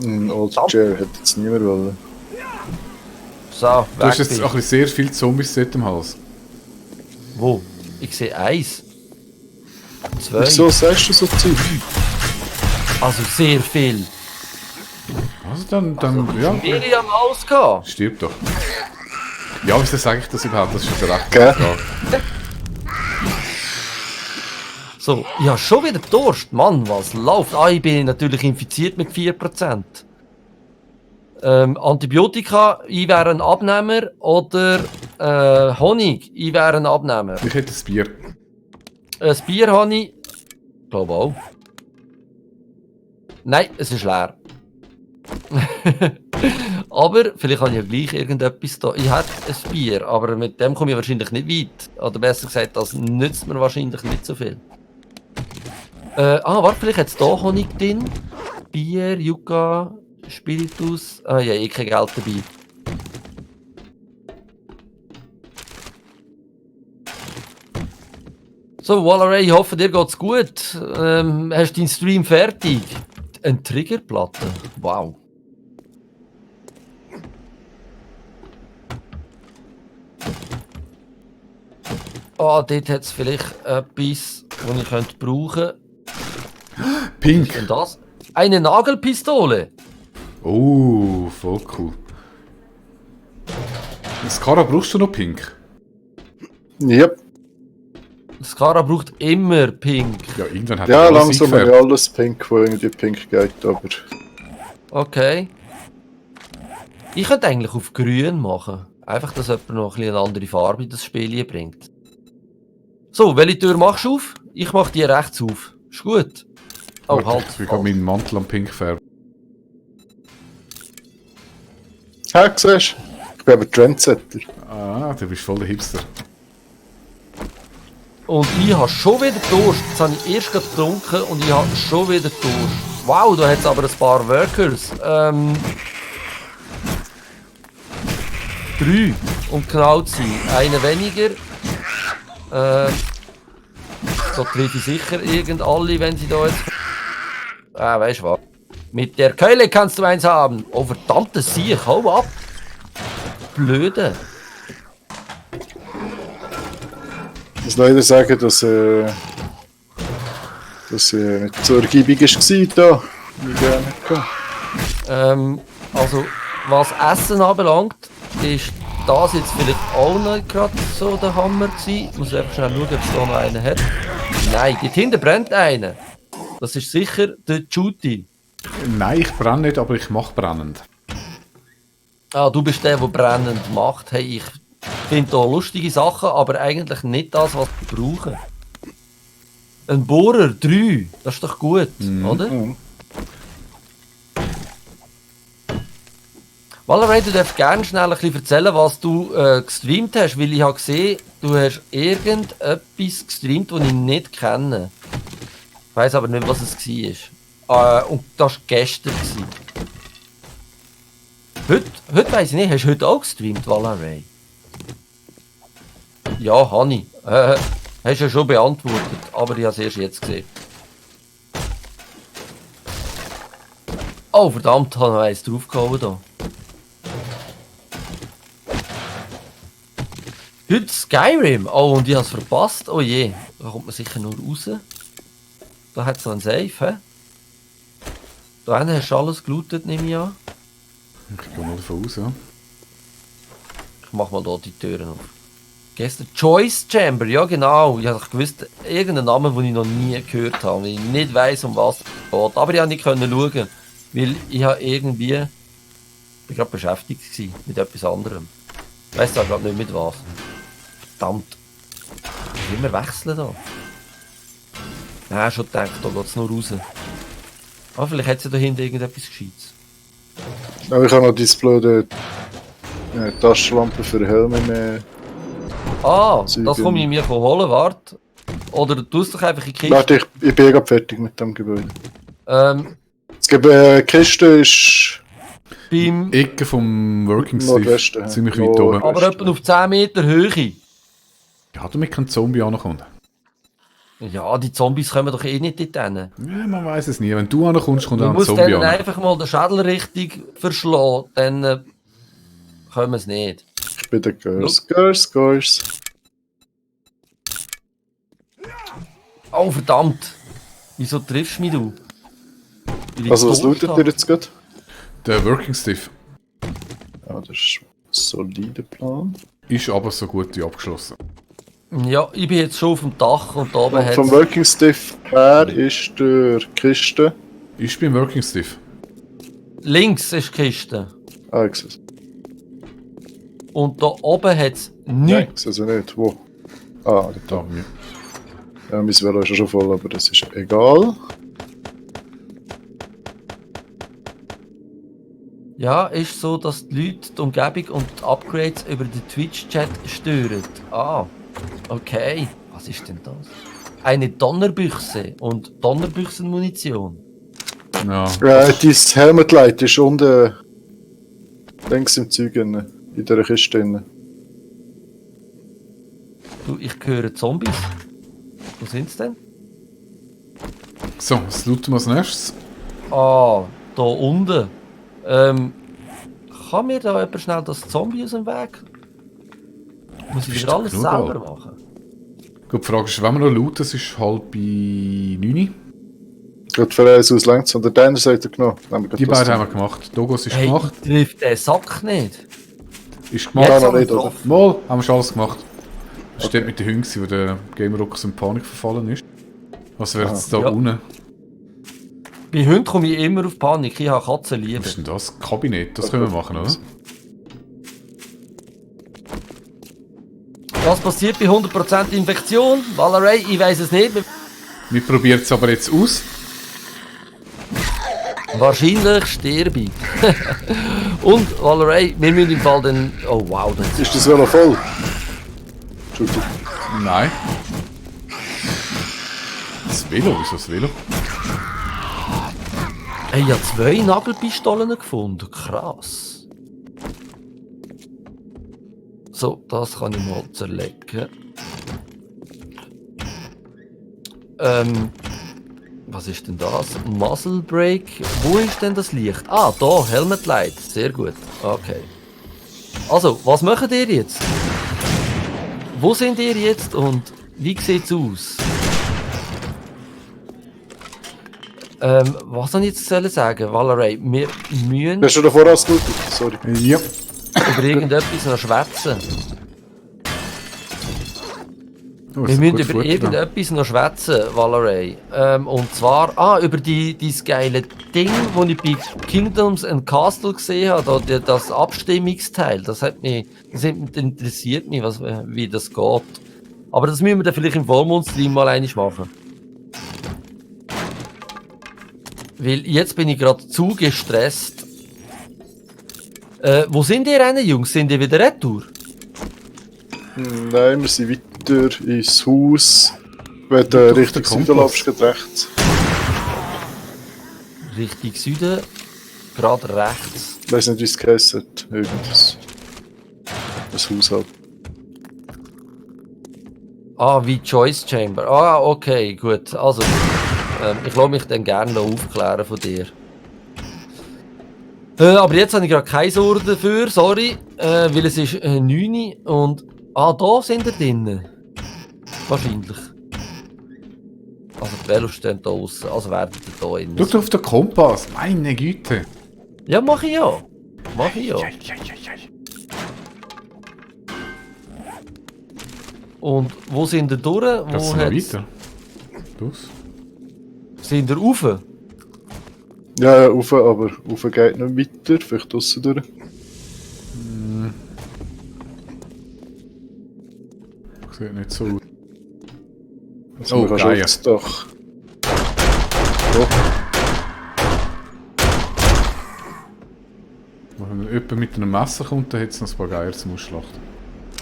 Ein Old Chair hätte jetzt niemand wollen. So, Du hast weg jetzt bin ein ich. bisschen sehr viele Zombies dort im Hals. Wo? Ich sehe 1. 2. Wieso sagst du so Zeug? Also sehr viel. Also dann ja. Miriam ausgehen. Stirb doch. Ja, wieso sage ich das überhaupt? Das ist schon eine recht Gell? gute Frage. So, ich habe schon wieder Durst. Mann, was läuft? Ah, ich bin natürlich infiziert mit 4%. Antibiotika, ich wäre ein Abnehmer. Oder Honig, ich wäre ein Abnehmer. Ich hätte das Bier. Ein Bier habe ich. Glaube auch. Nein, es ist leer. Aber vielleicht habe ich ja gleich irgendetwas da. Ich hätte ein Bier, aber mit dem komme ich wahrscheinlich nicht weit. Oder besser gesagt, das nützt mir wahrscheinlich nicht so viel. Warte, vielleicht hat es da Honig drin. Bier, Yucca, Spiritus. Ah ja, kein Geld dabei. So, Wallaray, ich hoffe, dir geht's gut. Hast du deinen Stream fertig? Eine Triggerplatte? Wow. Dort hat es vielleicht etwas, das ich könnte brauchen könnte. Pink. Und das? Eine Nagelpistole. Oh, voll cool. Skara, brauchst du noch Pink? Yep. Skara braucht immer Pink. Ja, irgendwann hat Ja, er alles langsam habe ich eingefärbt. alles pink, wo irgendwie pink geht, aber... Okay. Ich könnte eigentlich auf grün machen. Einfach, dass jemand noch ein bisschen eine andere Farbe in das Spiel bringt. So, welche Tür machst du auf? Ich mache die rechts auf. Ist gut. Oh, Warte, halt. ich will gerade meinen Mantel am Pink färben. Ja, siehst du? Ich bin aber Trendsetter. Ah, du bist voll der Hipster. Und ich habe schon wieder Durst. Jetzt habe ich erst gerade getrunken und ich habe schon wieder Durst. Wow, da hat es aber ein paar Workers. 3, um genau zu sein. Einer weniger. So treffe ich sicher irgend alle, wenn sie da jetzt... weißt du was? Mit der Keule kannst du eins haben. Oh, verdammtes Siech, hau ab. Blöde. Ich muss leider sagen, dass nicht so ergiebig war da, wie ich gerne hätte. Also, was Essen anbelangt, ist das jetzt vielleicht auch nicht gerade so der Hammer gewesen. Ich muss einfach schnell schauen, ob es da noch einen hat. Nein, dort hinten brennt einer. Das ist sicher der Judy. Nein, ich brenne nicht, aber ich mache brennend. Ah, du bist der brennend macht. Hey, ich finde da lustige Sachen, aber eigentlich nicht das, was wir brauchen. Ein Bohrer, 3. Das ist doch gut, oder? Mhm. Valerie, du darfst gerne schnell ein bisschen erzählen, was du gestreamt hast, weil ich habe gesehen, du hast irgendetwas gestreamt, das ich nicht kenne. Ich weiss aber nicht, was es war. Und das war gestern. Heute weiss ich nicht, hast du heute auch gestreamt, Valerie? Ja, habe ich. Hast du ja schon beantwortet, aber ich habe es erst jetzt gesehen. Oh, verdammt, habe ich eins draufgehauen da. Heute Skyrim. Oh, und ich habe es verpasst. Oh je, da kommt man sicher nur raus. Da hat es noch einen Safe, hä? Da hinten hast du alles gelootet, nehme ich an. Ich gehe mal davon aus, ja. Ich mach mal hier die Türen auf. Gestern Choice Chamber, ja genau. Ich habe gewusst, irgendeinen Namen, den ich noch nie gehört habe, weil ich nicht weiss, um was es geht. Aber ich konnte nicht schauen, weil ich irgendwie... Ich war gerade beschäftigt gewesen mit etwas anderem. Ich weiss da gerade nicht mit was. Verdammt. Wie wir wechseln da? Nein, schon gedacht, da geht es nur raus. Aber vielleicht hat sie da hinten irgendetwas Gescheites. Aber ich habe noch diese blöde Taschenlampe für Helme. Ah, Zeugen. das komme ich mir holen, warte. Oder du tust doch einfach in die Kiste. Warte, ich bin gerade fertig mit dem Gebäude. Es Die Kiste ist beim... Ecke vom Working Nordwesten, Stiff. ja. Ziemlich weit oben. Nord- Aber etwa auf 10 Meter Höhe. Ja, damit kein Zombie ankommt. Ja, die Zombies kommen doch eh nicht dort hin. Ja, man weiß es nie. Wenn du ankommst, kommt Du auch ein musst Zombie denen an. einfach mal den Schädel richtig verschlagen, dann können wir es nicht. Ich bin der Gurs. Oh, verdammt! Wieso triffst du mich, du? Weil ich Also was tot lootet habe. ihr jetzt gerade? Der Working Stiff Ja, das ist ein solider Plan. ist aber so gut wie abgeschlossen. Ja, ich bin jetzt schon auf dem Dach und da oben Und vom hat Working Stiff her ist der Kiste. Ich bin Working Stiff. links ist die Kiste. Ah, ich sehe es. Und da oben hat es Nein, nichts. ich sehe es nicht. Wo? Ah, Da mir. ja, mein Velo ist ja schon voll, aber das ist egal. Ja, ist so, dass die Leute die Umgebung und die Upgrades über den Twitch-Chat stören. Ah, okay. Was ist denn das? Eine Donnerbüchse und Donnerbüchsenmunition. Ja. Dein Helmetlight ist unten links im Zeug drin, in dieser Kiste drin. Du, ich höre Zombies. Wo sind sie denn? So, was looten wir als nächstes? Ah, da unten. Kann mir da jemand schnell das Zombie aus dem Weg? Muss ich Bist wieder du alles genug selber alt? machen? Gut, die Frage ist, wenn wir noch looten, es ist halb bei 9. Gerade für eins aus längs und der deiner Seite genommen. Die beiden haben wir gemacht. Dogos ist Hey, gemacht. ich trifft den Sack nicht. Ist gemacht. Jetzt noch haben wir nicht, oder? getroffen. Mal, haben wir schon alles gemacht. Das steht mit den Hunden, wo der Gamer Rockers in Panik verfallen ist. Was wäre jetzt da Ja. unten? Bei Hunden komme ich immer auf Panik. Ich habe Katzen lieb. Was ist denn das? Kabinett, das können wir machen, oder? Was passiert bei 100% Infektion? Valerie, ich weiß es nicht. Wir probieren es aber jetzt aus. Wahrscheinlich sterbe ich. Und Valerie, wir müssen im Fall dann... Oh wow, das Ist das Velo voll? Entschuldigung. Nein. Das Velo, wieso das Velo? Hey, ich habe 2 Nagelpistolen gefunden. Krass. So, das kann ich mal zerlegen. Was ist denn das? Muzzle Brake. Wo ist denn das Licht? Ah, da, Helmet Light. Sehr gut. Okay. Also, was macht ihr jetzt? Wo sind ihr jetzt und wie sieht's aus? Was soll ich jetzt sagen, Valerie? Wir müssen Hast du davor ausgelootet? Sorry. Ja. über irgendetwas noch schwätzen. Oh, Wir müssen über irgendetwas noch schwätzen, Valerie. Und zwar, über dieses geile Ding, das ich bei Kingdoms and Castle gesehen habe, da, das Abstimmungsteil. Das interessiert mich, wie das geht. Aber das müssen wir dann vielleicht im Vollmond-Stream mal einmal machen. Weil jetzt bin ich gerade zu gestresst. Wo sind ihr denn, Jungs? Sind ihr wieder retour? Nein, wir sind weiter ins Haus. Wenn du Durch Richtung den Süden Kompass. läufst, geht rechts. Richtung Süden, gerade rechts. Ich weiss nicht, wie es geheißen hat. Irgendwas. Das Haus halt. Ah, wie Choice Chamber. Ah, okay, gut. Also, ich lasse mich dann gerne noch aufklären von dir. Aber jetzt habe ich gerade keine Sorge dafür, sorry. Weil es ist 9 und... Ah, da sind wir drinnen. Wahrscheinlich. Also die Velos stehen da aussen, also werden die da innen. Schau doch auf den Kompass, meine Güte. Ja, mach ich ja. Mach ich ja. Und wo sind ihr durch? Das Wo ist noch hat's- weiter. Los. Sind ihr rauf? Ja, ja, rauf, aber rauf geht noch weiter. Vielleicht draussen durch. Sieht nicht so aus. Also, Oh, man kann schon geil. aufs Dach. So. Wenn jemand mit einem Messer kommt, dann hat es noch ein paar Geier zum Ausschlachten.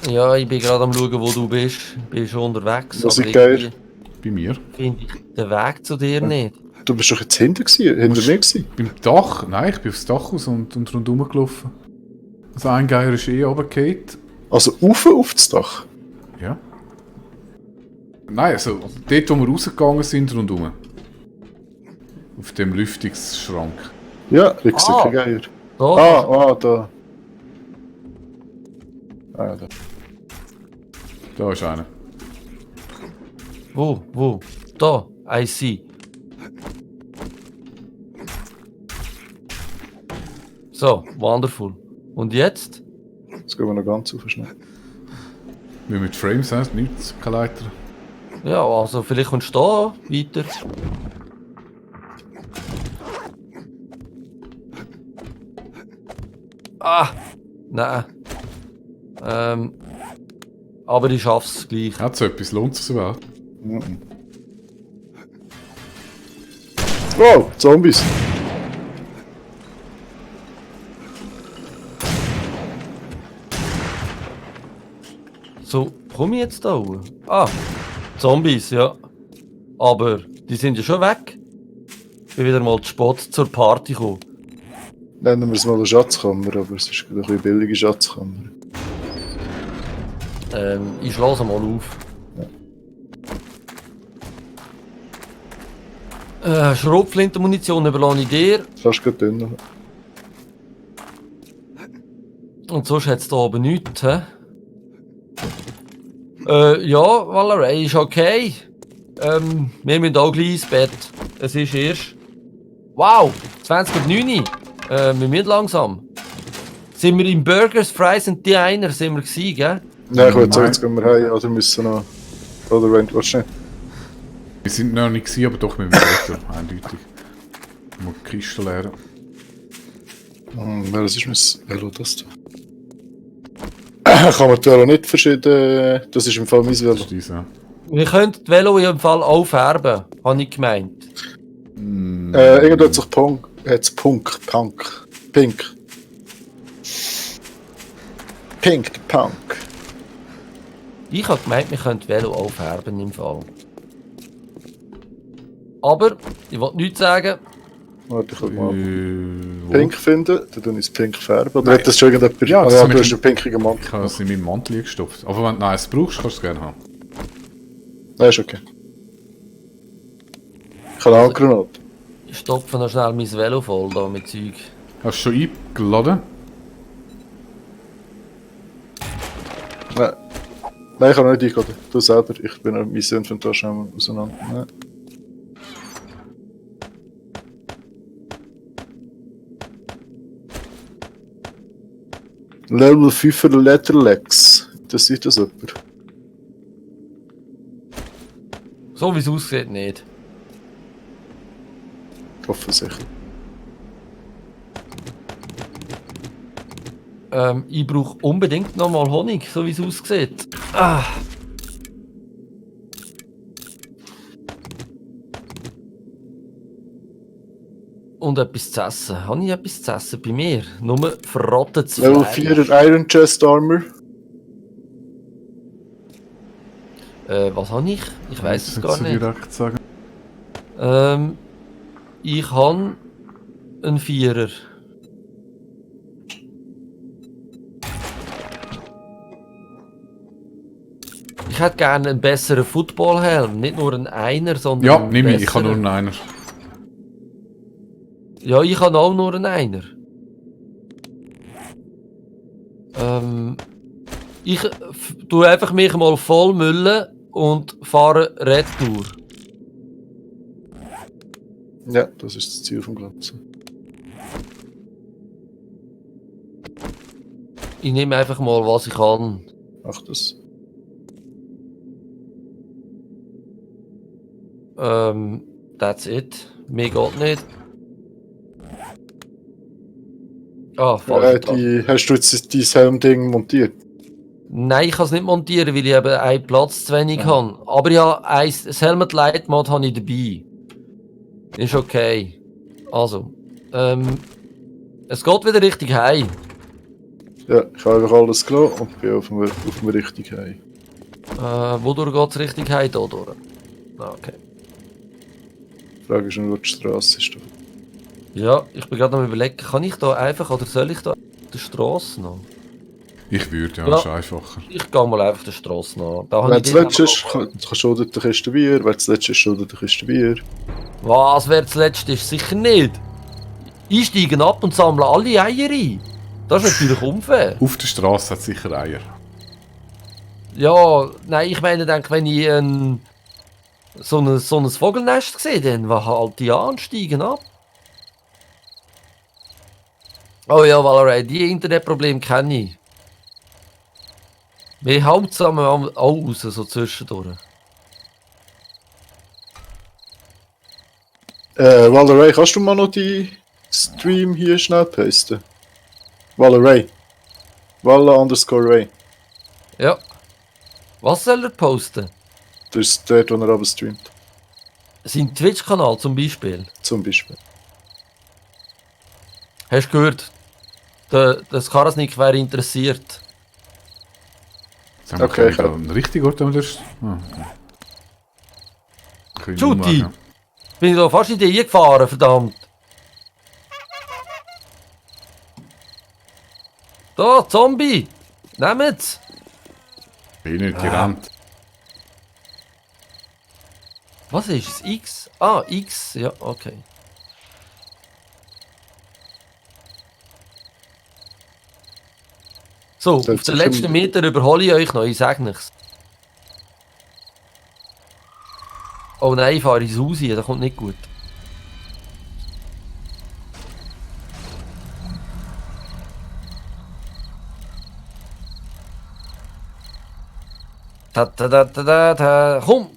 Ja, ich bin gerade am schauen, wo du bist. Ich bin schon unterwegs. Was aber ist geil? irgendwie Bei mir. finde ich den Weg zu dir nicht. Du bist doch jetzt hinter mir gewesen. Beim Dach? Nein, ich bin aufs Dach raus und rundherum gelaufen. Also ein Geier ist runtergefallen. Also auf das Dach. Ja. Nein, also dort, wo wir rausgegangen sind, rundherum. Auf dem Lüftungsschrank. Ja, kriegst du Ah. kein Geier. Da, Da. Ah, da. Da ist einer. Wo? Da, I see. So, wonderful. Und jetzt? Jetzt gehen wir noch ganz auf schnell. Wie mit Frames heißt nichts, keine Leiter. Ja, also vielleicht kommst du da weiter. Ah! Nein. Aber ich schaff's gleich. Hat so etwas, lohnt es überhaupt? Mhm. Wow, Zombies! So, komm ich jetzt da hoch? Ah, Zombies, ja. Aber die sind ja schon weg. Ich bin wieder mal zu spät zur Party gekommen. Nennen wir es mal eine Schatzkammer, aber es ist eine bisschen billige Schatzkammer. Ich schlage mal auf. Schrotflintenmunition überlasse ich dir. Fast gut dünner. Und sonst hat es da oben nichts, hä? Ja, Valerie, ist okay. Wir müssen auch gleich ins Bett. Es ist erst... Wow, 20:09. Wir müssen langsam. Sind wir im Burgers, Fries und Diner sind wir gewesen, gell? Ja, ich würde sagen, Nein. jetzt gehen wir heim, oder müssen noch... Oder wenn du nicht. Wir sind noch nicht gewesen, aber doch mit dem Wetter, eindeutig. Mal die Kiste leeren. Das ist mein Velo, das da. Kann man die Velo nicht verschieden... Das ist im Fall mein Das Velo. ist diese. Wir können die Velo im Fall auch färben, habe ich gemeint. Irgendwo hat sich Punk... Pink. Pink, der Punk. Ich habe gemeint, wir können die Velo auch färben im Fall. Aber, ich wollte nichts sagen. Warte, ich kann mal Wo? Pink finden, dann tue ich es pink färben. Oder hat das schon irgendjemand... Ja, Ah, das ja, mit du hast dem- einen pinkigen Mantel. Ich habe es in meinen Mantel gestopft. Aber wenn du eins brauchst, kannst du es gerne haben. Nein, ist okay. Ich habe auch eine Granate. Ich stopfe noch schnell mein Velo voll da mit Zeug. Hast du schon eingeladen? Nein, ich habe noch nicht eingeladen. Du selber. Ich bin mein Inventar schon mal auseinander. Nein. Level 5 für Letterlex. Das sieht das jemand. So wie es aussieht, nicht. Offensichtlich. Ich brauche unbedingt nochmal Honig, so wie es aussieht. Ah. Und etwas zu essen. Habe ich etwas zu essen bei mir? Nur verrottetes Level Fleisch. 4 Iron Chest Armor. Was habe ich? Ich weiß es Nicht gar so nicht. direkt sagen. Ich habe einen Vierer. Ich hätte gerne einen besseren Footballhelm, nicht nur einen Einer, sondern Ja, einen nimm ich. Ich habe nur besseren. einen. Ja, ich habe auch nur einen Einer. Ich tue einfach mich mal voll müllen und fahre Retour. Ja, das ist das Ziel vom Ganzen. Ich nehme einfach mal, was ich kann. Ach, das. That's it. Mehr geht nicht. Ah, falsch. Hast du jetzt dein Helm-Ding montiert? Nein, ich kann es nicht montieren, weil ich eben einen Platz zu wenig Ja. habe. Aber ja, das Helmet Light Mod habe ich dabei. Ist okay. Also, es geht wieder richtig heim. Ja, ich habe einfach alles genommen und bin auf dem richtigen Heim. Wodurch geht es richtig heim? Hier durch. Ah, okay. Die Frage ist nur, wo die Straße ist. Ja, ich bin gerade am überlegen, kann ich da einfach oder soll ich da die Straße noch? Ich würde, ja, Ja. das ist einfacher. Ich gehe mal einfach die Strasse nach. Da habe Wer ich zuletzt dort ist, schuldet der Kiste Bier. Wer zuletzt ist, schuldet der Kiste Bier. Was, wer zuletzt ist? Sicher nicht. Einsteigen ab und sammeln alle Eier ein. Das ist natürlich unfair. Auf der Straße hat es sicher Eier. Ja, nein, ich meine, wenn ich so ein Vogelnest sehe, dann halt die an und steigen ab. Oh ja, Valorant, die Internetprobleme kenne ich. Wir hauen zusammen auch raus, so zwischendurch. Valeray, kannst du mal noch die Stream hier schnell posten? Valeray. Vala_Ray. Ja. Was soll er posten? Das ist dort, wo er aber streamt. Sein Twitch-Kanal zum Beispiel. Zum Beispiel. Hast du gehört? Der Skarasnik wäre interessiert. Jetzt haben wir Okay, okay, einen richtigen Ort, wo wir das... Okay, Juti! Bin ich da fast in die gefahren, verdammt. Da, Zombie! Nehmt's! Bin nicht gerannt. Was ist es? X? Ah, X. Ja, okay. So, Das auf den ist letzten schon- Meter überhole ich euch noch, ich sag nichts. Oh nein, ich fahre ins Haus hier, das kommt nicht gut. Komm!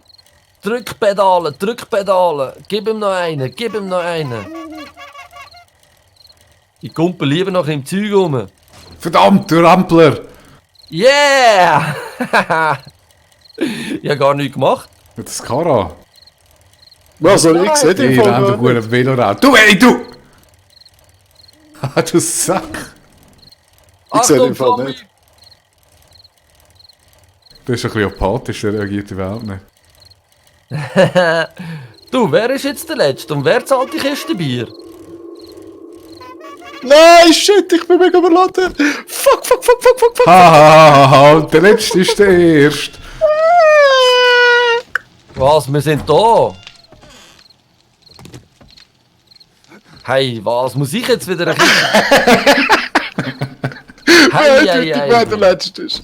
Drückpedale, Drückpedale! Gib ihm noch einen, gib ihm noch einen! Ich kumpel lieber noch im Zeug rum. Verdammt, du Rampler! Yeah! Ich habe gar nichts gemacht. Mit das Kara. Was soll ich sehen? Ich renne Fall gut auf Velorat. Du, ey, du! Du Sack! Ich sehe den Fall Zombie! nicht. Du bist ein bisschen apathisch, der reagiert überhaupt nicht. Du, wer ist jetzt der Letzte und wer zahlt die Kiste Bier? Nein, shit, ich bin mega überladen. Fuck. Hahaha, der Letzte ist der Erste. Was, wir sind da? Hey, was, muss ich jetzt wieder ein bisschen... Eindeutig, wer der Letzte ist.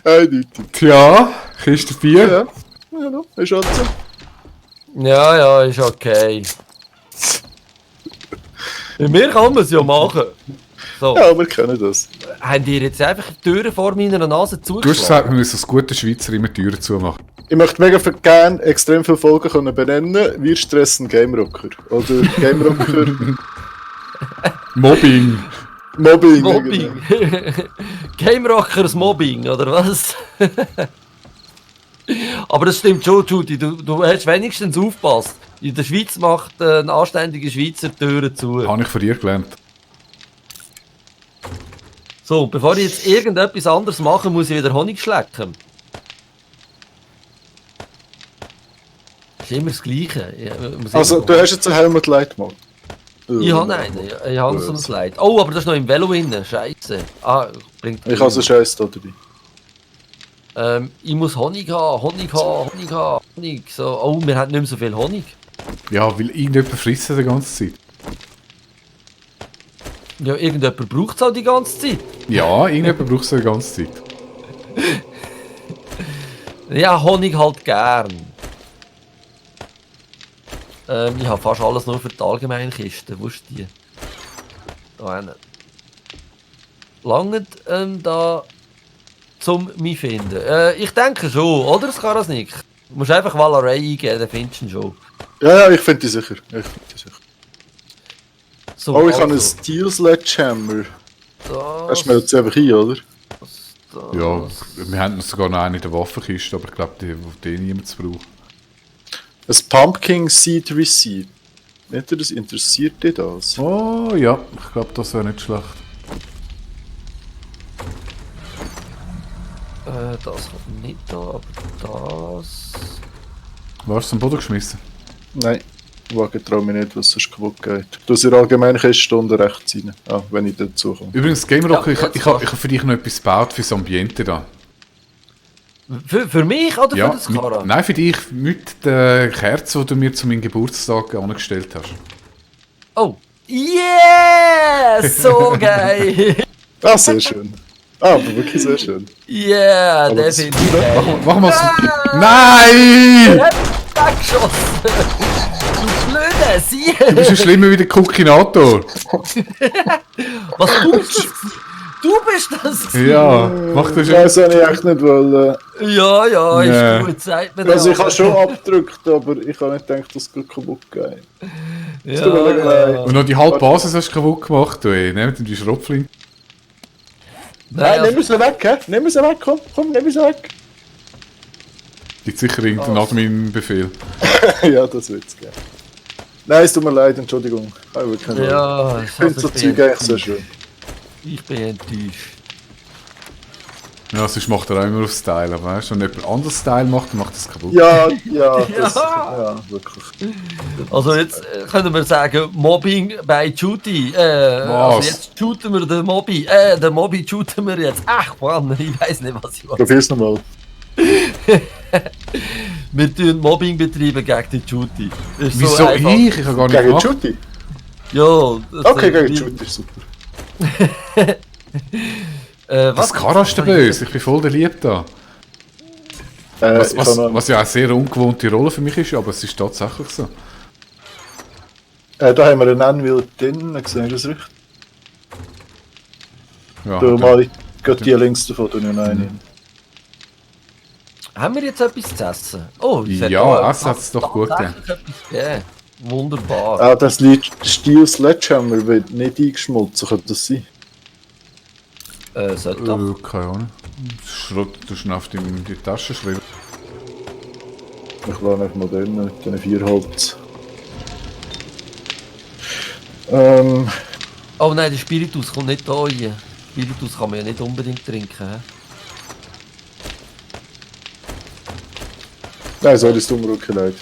Eindeutig. Tja, Kiste Bier. Ja, ist halt so. Ja, ist okay. Bei mir kann man es ja machen. So, Ja, wir kennen das. habt ihr jetzt einfach die Türen vor meiner Nase Du hast zugeschlagen? gesagt, wir müssen als gute Schweizer immer Türen zumachen. Ich möchte mega gerne extrem viele Folgen können benennen. Wir stressen Game Rocker. Oder Game Rocker Mobbing. Mobbing. Mobbing. Game Rockers Mobbing, oder was? Aber das stimmt schon, Judy. Du hast wenigstens aufgepasst. In der Schweiz macht ein anständiger Schweizer Türen zu. Habe ich von dir gelernt. So, bevor ich jetzt irgendetwas anderes mache, muss ich wieder Honig schlecken. Das ist immer das Gleiche. Also, du hast jetzt einen Helmut Light mal. Ich habe einen. Ich habe so ein Slide. Oh, aber das ist noch im Velo drin. Scheiße. Ah, bringt. Ich habe so Scheiß da dabei. Ich muss Honig haben. Honig. So. Oh, wir haben nicht mehr so viel Honig. Ja, weil irgendjemand frisst die ganze Zeit. Ja, irgendjemand braucht es auch die ganze Zeit. Ja, irgendjemand braucht es die ganze Zeit. Ja, Honig halt gern. Ich habe fast alles nur für die Allgemeinkiste. Wo ist die? Da hinten. Langt da zum mich finden? Ich denke schon, oder? Das kann das nicht. Du musst einfach Valeray eingeben, dann findest du ihn schon. Ja, ich finde die sicher. So, Oh, ich habe einen also, Steel Sledgehammer. Das das, schmelzt einfach ein, oder? das. Ja, wir haben sogar noch einen in der Waffenkiste, aber ich glaube, den niemand zu brauchen. Ein Pumpkin Seed Receipt. Nicht, das interessiert dich das? Oh ja, ich glaube, das wäre nicht schlecht. Das kommt nicht da, aber das. Warst du am Boden geschmissen? Nein. Wagen traue mich nicht, was sonst kaputt geht. Du hast in allgemein Kiste rechts rein. Ah, wenn ich dazu komme. Übrigens, Game Rock, Ja, ich habe für dich noch etwas gebaut fürs Ambiente da. Für mich oder für das Kara? Nein, für dich mit der Kerze, die du mir zu meinem Geburtstag angestellt hast. Oh. Yeah! So geil! Ah, sehr schön. Ah, aber wirklich sehr schön. Yeah, Aber der das- finde ich geil. Mach mal Nein! Er hat weggeschossen! Du blöde Sie! Du bist ja schlimmer wie der Kukinator. Was du bist das? Du bist das! Ja, mach das schon. Das habe ich echt nicht wollen. Ja, ja, Nee. ist gut, sagt mir Also ich der. habe schon abgedrückt, aber ich habe nicht gedacht, dass es gut kaputt geht. Ja, tut mir leid. Und noch die halbe Basis hast du kaputt gemacht, du ey. Nehmt die Schrotflinte. Nein, nimm sie weg, hä? Nimm sie weg, komm, nimm sie weg. Gibt sicher irgendeinen Admin-Befehl. Ja, das wird's geben. Nein, es tut mir leid, Entschuldigung. Ich habe wirklich nicht wollen. Ja, Ich finde so Zeug eigentlich sehr schön. Ich bin enttäuscht. Ja, sonst macht er auch immer auf Style, aber weißt du, wenn jemand anders Style macht, dann macht er es kaputt. Ja, das, Ja. ja, wirklich. Also jetzt können wir sagen, Mobbing bei Judy. Also Was? jetzt shooten wir den Mobby. Den Mobby shooten wir jetzt. Ach Mann, ich weiß nicht, was ich will. Probier's nochmal. Wir tun Mobbing betreiben gegen die Judy. Ist so Wieso einfach. ich? Ich habe gar nicht Gegen gemacht. Judy? Ja. das Okay, ist- gegen Judy ist super. Was Kara ist der böse? Ich bin voll der Lieb da. Was, Ich habe noch, was ja eine sehr ungewohnte Rolle für mich ist, aber es ist tatsächlich so. da haben wir einen Anvil drin gesehen, ist das richtig? Ja, Du mal gerade die links davon, du nicht rein. Haben wir jetzt etwas zu essen? Oh, es hat Ja, da Essen hat's doch gut tatsächlich etwas gegeben. Wunderbar. Ah, das Steel Sledgehammer wird nicht eingeschmolzen, könnte das sein? Sollte doch. Keine Ahnung. Schrott, du schnauft ihm in die Tasche schreiben. Ich lasse einfach mal drin mit den 4 Holz. Oh nein, der Spiritus kommt nicht da rein. Spiritus kann man ja nicht unbedingt trinken. He? Nein, sorry, es tut mir wirklich leid.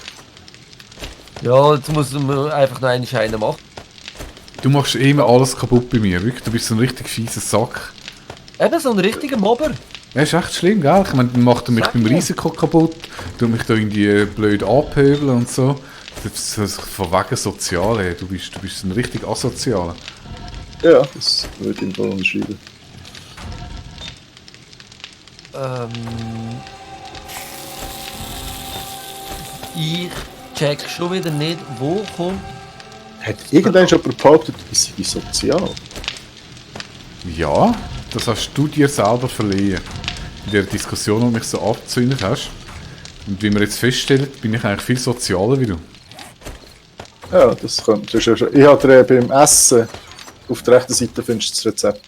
Ja, jetzt muss man einfach noch einen Schein machen. Du machst immer alles kaputt bei mir, wirklich. Du bist so ein richtig fieser Sack. Eben so ein richtiger Mobber. Ja, ist echt schlimm, gell? Ich meine, dann macht er mich Sag beim mir. Risiko kaputt, tut mich da irgendwie blöd anpöbeln und so. Das ist von wegen sozial, ey. Du bist ein richtig asozialer. Ja, das würde ich im Fall unterschreiben. Ich check schon wieder nicht, wo kommt. Hat irgendwann schon behauptet, ich sei sozial? Ja, das hast du dir selber verliehen. In der Diskussion, die du mich so abzündet hast. Und wie wir jetzt feststellen, bin ich eigentlich viel sozialer wie du. Ja, das könnte ja schon. Ich habe dir beim Essen auf der rechten Seite findest du das Rezept.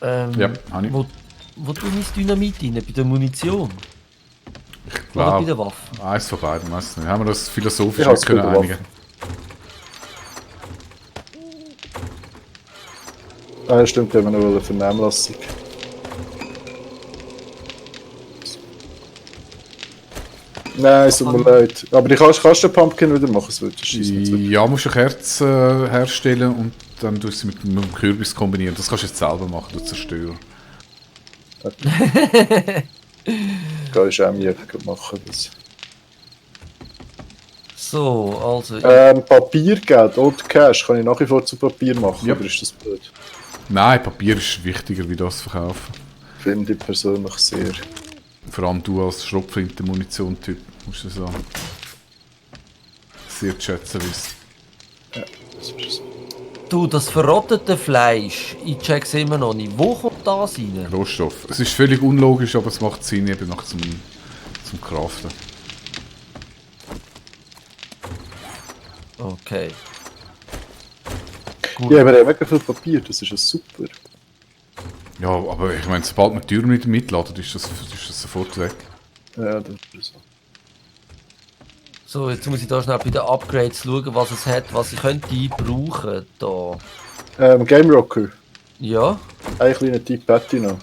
Ja, habe ich. Wo tue ich das Dynamit rein? Bei der Munition? Ich Oder bei glaube, der Waffe? eins von beiden, weiss nicht. Haben wir das philosophisch Ich hab's nicht können bei der einigen? Ah, stimmt, haben wir noch eine Vernehmlassung. Nein, es tut mir leid. Aber kannst du den Pumpkin wieder machen, es wird schießen. Ja, musst du eine Kerze herstellen und dann tust du sie mit dem Kürbis kombinieren. Das kannst du jetzt selber machen, du Zerstörer. Kannst du auch mir machen. Das. So, also. Papiergeld oder Cash kann ich nach wie vor zu Papier machen, Ja. oder ist das blöd? Nein, Papier ist wichtiger, wie das zu verkaufen. Finde ich persönlich sehr. Vor allem du als Schrotflinte-Munition-Typ musst du so sehr zu schätzen wissen. Das ist so. Du, das verrottete Fleisch, ich check's immer noch nicht. Wo kommt das rein? Rohstoff. Es ist völlig unlogisch, aber es macht Sinn eben nach zum Craften. Okay. Ja, aber er hat mega viel Papier, das ist ja super. Ja, aber ich meine, sobald man die Türen nicht mitladen, ist das sofort weg. Ja, das ist so. So, jetzt muss ich da schnell bei den Upgrades schauen, was es hat, was ich könnte brauchen da. Game Rocker, Ja, ein kleiner Typ hätte ich noch.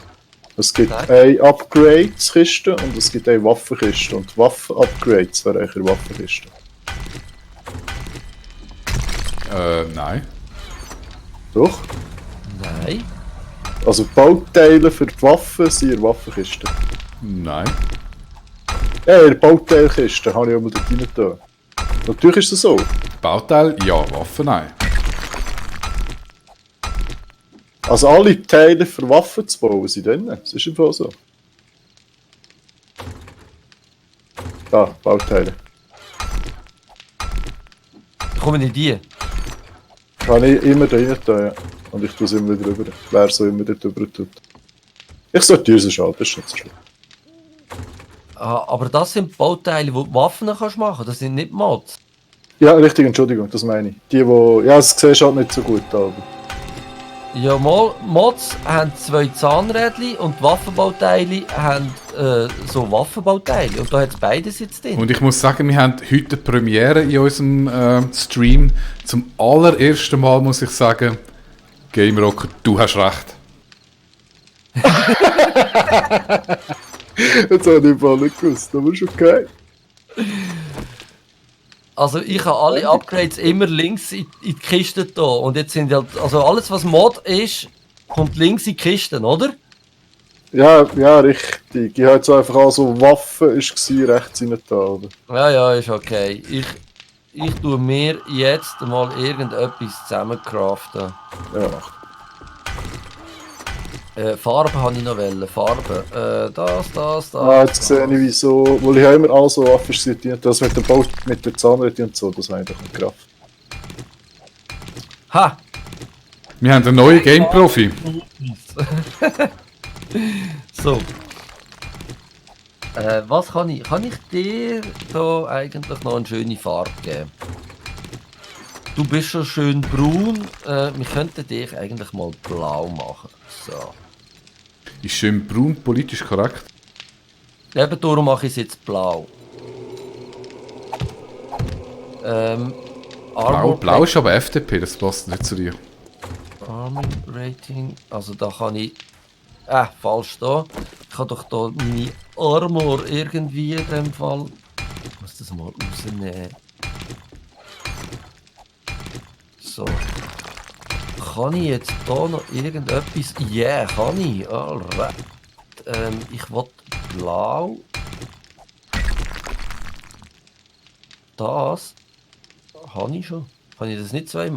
Es gibt Nein. eine Upgrades-Kiste und es gibt eine Waffenkiste. Und Waffen-Upgrades wären eigentlich in der Waffenkiste. Nein. Doch? Nein. Also Bauteile für die Waffen sind in der Waffenkiste. Nein. Ja, in der Bauteilkiste habe ich auch mal dort rein getan. Natürlich ist es so. Bauteil, ja. Waffen, nein. Also alle Teile für Waffen zu bauen sind drin. Das ist einfach so. Da, Bauteile. Kommen in die. Kann ich immer da rein tun, ja. Und ich tue es immer drüber. Wer so immer dort drüber tut. Ich sortiere es schon, das ist nicht so schlimm. Ah, aber das sind Bauteile, wo du Waffen kannst machen. Das sind nicht Mods. Ja, richtig, Entschuldigung, das meine ich. Die, wo. Ja, das siehst du halt nicht so gut, aber. Ja, mal, Mods haben 2 Zahnrädchen und die Waffenbauteile haben so Waffenbauteile. Und da hat es beides jetzt drin. Und ich muss sagen, wir haben heute eine Premiere in unserem Stream. Zum allerersten Mal muss ich sagen, Game Rocker, du hast recht. Jetzt habe ich im Fall nicht gewusst, aber ist okay. Also ich habe alle Upgrades immer links in die Kiste da. Und jetzt sind halt, also alles was Mod ist, kommt links in die Kisten, oder? Ja, ja, richtig. Ich habe jetzt einfach auch so Waffen, war rechts rein da, oder? Ja, ist okay. Ich tue mir jetzt mal irgendetwas zusammencraften. Ja, macht. Farbe habe ich noch wollen. Farbe. Das. Ah, jetzt sehe ich wieso. Weil ich habe immer alle so Waffen sortiert. Das mit dem Bau, mit der Zahnrädchen und so, das habe ich doch nicht gerafft. Ha! Wir haben einen neuen Game-Profi. So. Was kann ich? Kann ich dir da eigentlich noch eine schöne Farbe geben? Du bist schon schön braun. Wir könnten dich eigentlich mal blau machen. So. Ist schön braun, politisch korrekt. Eben darum mache ich es jetzt blau. Blau ist aber FDP, das passt nicht zu dir. Arming Rating. Also da kann ich. Falsch da. Ich kann doch da meine Armor irgendwie in dem Fall. Ich muss das mal rausnehmen. So. Kann ich jetzt da noch irgendetwas? Ja, kann ich. Alright. Ich will blau. Das habe ich schon. Kann ich das nicht zweimal?